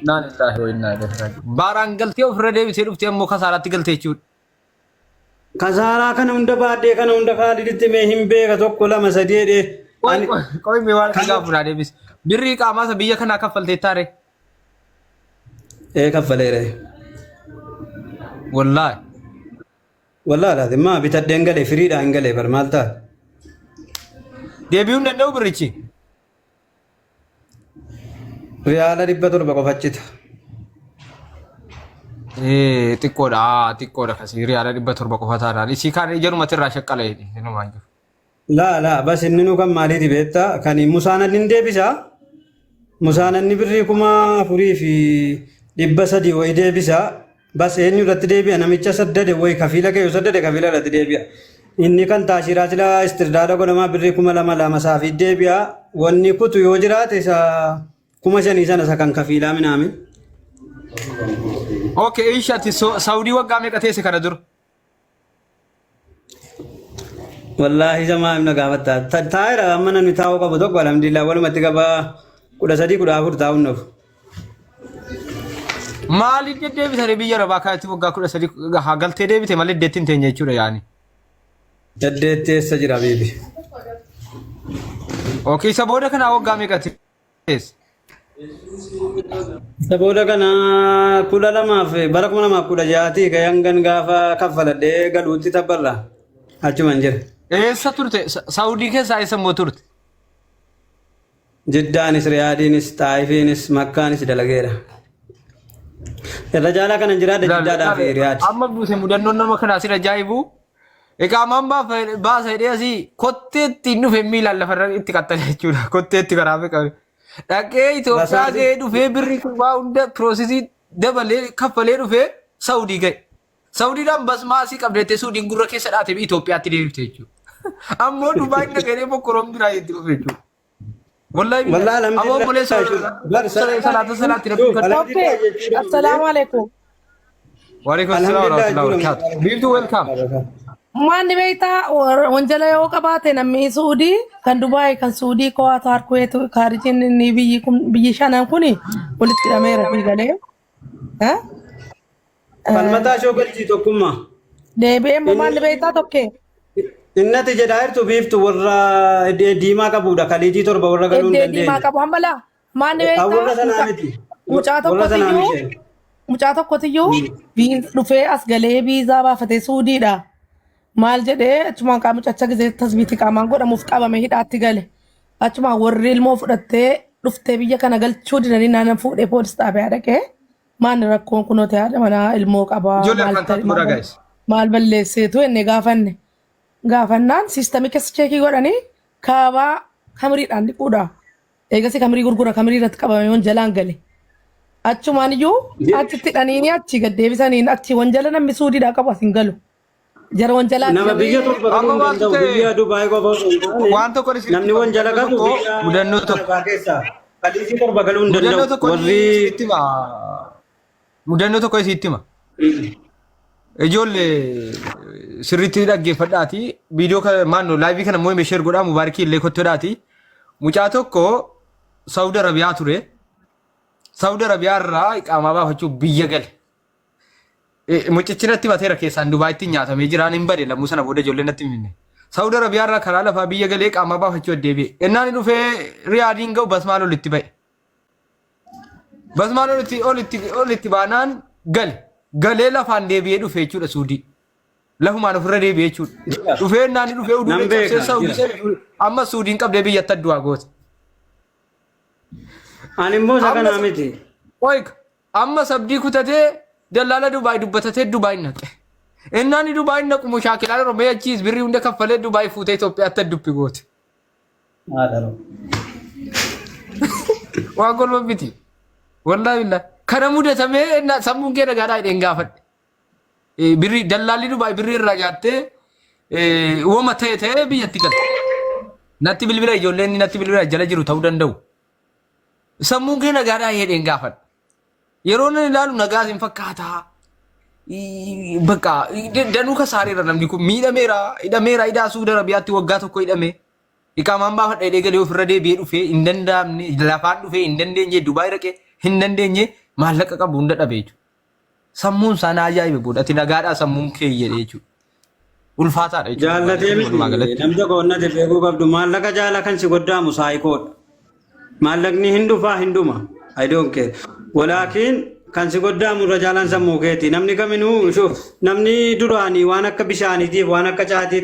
Innaa lillaahi wa innaa ilaihi raaji'uun. Baaraan galtee ofirra deebisee dhuftee ammoo kasaaraatti galtee jechuudha. Kasaaraa kana hunda baadhee kana hunda Kaaliditti mee hin beeka tokko lama sadii jedhee. Qoy Ani qoy qoy mee waan si kan gaafu naa deebisi. Birrii qaamaa isa biyya kanaa kaffaltee taare. ee kaffaleere. Wallaahi. Wallaahi laati maa bitadheen galee firiidhaan hin galee bar maal ta'a? Deebi'uu hin danda'u birrichi. Riyaala 700 qofa cita. Ee xiqqoodha xiqqoodha kasii riyaala 700 qofa taanaan isii kaan ijarumatti irraa shaqqala jedhe hinumaan jiru. Laa laa bas inni nu kan maaliiti beektaa kan musaananni hin deebisa. Musaananni birrii 4300 wayi deebisa. Bas eenyu irratti deebi'a namicha saddade wayi kafiila kee yoo saddade kafiila irratti deebi'a. Inni kan taashiraa sila istirdaada godhamaa birrii 2000 lama saafii deebi'a. Wanni kutu yoo jiraate isa 5000 sana isa kan kafiilaa minaamin. Okay, isha ati Saudii waggaa meeqa teesse kana dura? Wallaahi sama na gaafatta. Taa'eera amma namni taa'uu qabu tokko alhamdulillah walumatti qabaa 13 14 taa'uun dhufu. Maaliif deddeebitanii biyya arabaa kanatti waggaa 13 haa galtee deebite malee iddeetti hin teenye jechuudha yaani. Dandeetti eessa jira biibi? Okay, isa booda kanaa waggaa meeqa teesse? Isa booda kana 12f bara 2016tii ka'ee hangan gaafa kaffaladhee galuutti tabbarra achuman jira. Eessa turte? Saawudii keessaa eessa immoo turte? Jiddaanis, Riyaadiinis, Xaayifiinis, Makkaanis dalageera. Irra caalaa kanan jiraadhe Jiddaadhaa fi Riyaad. Amma buuse mudannoon nama kanaa sin ajaa'ibu. Iqaamaan baasa jedhee asii kotteetti hin dhufe miilaan lafarra itti qaxxale jechuudha. Kotteetti karaa qabe. Dhaqee Itoophiyaa Rasaasni ga'ee dhufee birrii kubbaa hunda piroosesii dabalee kaffalee dhufee Saawudii ga'e. Saawudiidhaan basmaasii qabdeettee Suudiin gurra keessa dhaatee Itoophiyaatti deebifte jechuudha. Ammoo Dubaay dhaqee bokkoroon biraa itti dhufe jechuudha. Wallahi billahi. Wallahi Aboo alhamdulillah obboleessa jechuudha. Bar salaata salaatti rabbi Shuf, kadhu. alhamdulillah Toffee, jechuudha malee. assalaamu alaikum. Waalaikum salaam Alhamdulillah warahmatullahi jechuudha wabarakatuh. Biiftuu welcome. Maanni beektaa wanjala yoo qabaate namni Suudii kan Dubaay kan Suudii Kuwaatar Kuweet kaarijiin inni biyyi kun biyyi shanan kun walitti hidhameera fi galee. Eh? Falmataa shoo galchii tokkummaa. Deebi'ee immoo Inni maalli beektaa tokkee innati jedhaa jirtu biiftu warra diimaa qabudha. Kaliijii 7 warra galuu hin eddee diimaa dandeenye. qabu amma laa maalli Kan beektaa warra sanaa mucaa miti. mucaa Warra sanaa tokkotiyyuu miti. mucaa tokkotiyyuu dhufee as galee viizaa baafatee Suudiidha. Maal jedhee achumaan qaama mucacha gisee tasbiitii qaamaan godhamuuf qabame hidhaatti gale. Achumaan warri ilmoo fudhattee dhuftee biyya kana galchuu didanii naana fuudhee poolis xaabiyaa dhaqee maanni rakkoon kunoo ta'e haadha manaa ilmoo qabaa Ijoollee maal afaan ta'e taatu godhaa maal guys. maal balleesseetu jennee gaafanne. Gaafannaan siistamii keessa cheekii godhanii kaabaa kamiriidhaan dhiquudha. Eegasi kamirii gurgura kamirii irratti qabame wanjalaan gale. Achumaan iyyuu achitti hidhaniini achi gad deebisaniin achi wanjala namni suudiidhaa qabu as hin galu. Jara wanjalaati Nama biyya malee 7 galuu Amma hin maaltu danda'u. ta'e Biyya Dubaay qofa osoo hin taane waan tokko isinitti namni hima wanjala mudannoo qabu tokko biyya mudannoo tokko Arabaa keessaa kaliijii 7 galuu hin mudannoo danda'u. tokko Warri isinitti hima mudannoo tokko isinitti hima. Ijoollee sirriitti dhaggeeffadhaati. Viidiyoo kana maannoo laayivii kana immoo sheer godhaa mubaarikii illee kottoodhaati. Mucaa tokko Saawud Arabiyaa ture. Saawud Arabiyaa irraa iqaamaa baafachuuf biyya gale. Mucichi natti himateera keessaan Dubaayitti nyaatamee jiraan hin bade lammuu sana booda ijoollee natti himne. Saawud Arabiyaa irraa karaa lafaa biyya galee qaamaa baafachuu deebi'e. Innaan inni dhufee Riyaadiin ga'u basmaan olitti ba'e. Basmaan olitti olitti olitti baanaan gale. Galee lafaan deebi'ee dhufe jechuudha Suudii. Lafumaan ofirra deebi'ee jechuudha. jira. Dhufee innaan inni dhufee Nan uduulee cabsee beeka Saawudii jira. seene amma Suudiin qabdee biyyatti addu'aa goote. Ani immoo isa Amma kanaa miti. Oik amma sabdii kutatee dallaala Dubaay dubbatatee Dubaay naqe. Innaan Dubaay naqu mushaakilaan Oromiyaa achiis birrii hunda kaffalee Dubaay fuutee Itoophiyaatti adduppi goote. Haadha. Waan golba miti. Wallaahi billaahi. Kana mudatamee ennaa sammuun kee nagaadhaa jedheen gaafadhe. Birrii dallaalli Dubaay birrii irraa nyaattee wama ta'e ta'ee biyyatti galte. Natti bilbila ijoolleen natti bilbila jala jiru ta'uu danda'u. Sammuun kee nagaadhaa jedheen gaafadhe. Yeroo nan ilaalu nagaas hin fakkaataa. Bakka danuu kasaareera namni kun miidhameera hidhameera hidhaa Suudi Arabiyaatti waggaa tokko hidhame. Iqaamaan baafadha jedhee galee ofirra deebi'ee dhufee hin danda'amne lafaan dhufee hin dandeenye Dubaay dhaqee hin dandeenye Maallaqa qabu hunda dhabe jechuudha. Sammuun isaa na ajaa'ibe booda ati nagaadhaa sammuun kee jedhe jechuudha. Ulfaataadha jechuudha. Jaallatee miti Walumaa galatti. namni tokko onnate beekuu qabdu maallaqa jaala kan si goddaamu saayikoodha. Maallaqni hin dhufaa hin dhuma. I don't care. Walaakiin kan si goddaamu irra jaalaan sammuu keeti. Namni kaminuu namni duraanii waan akka bishaaniitiif waan akka caatiitiif.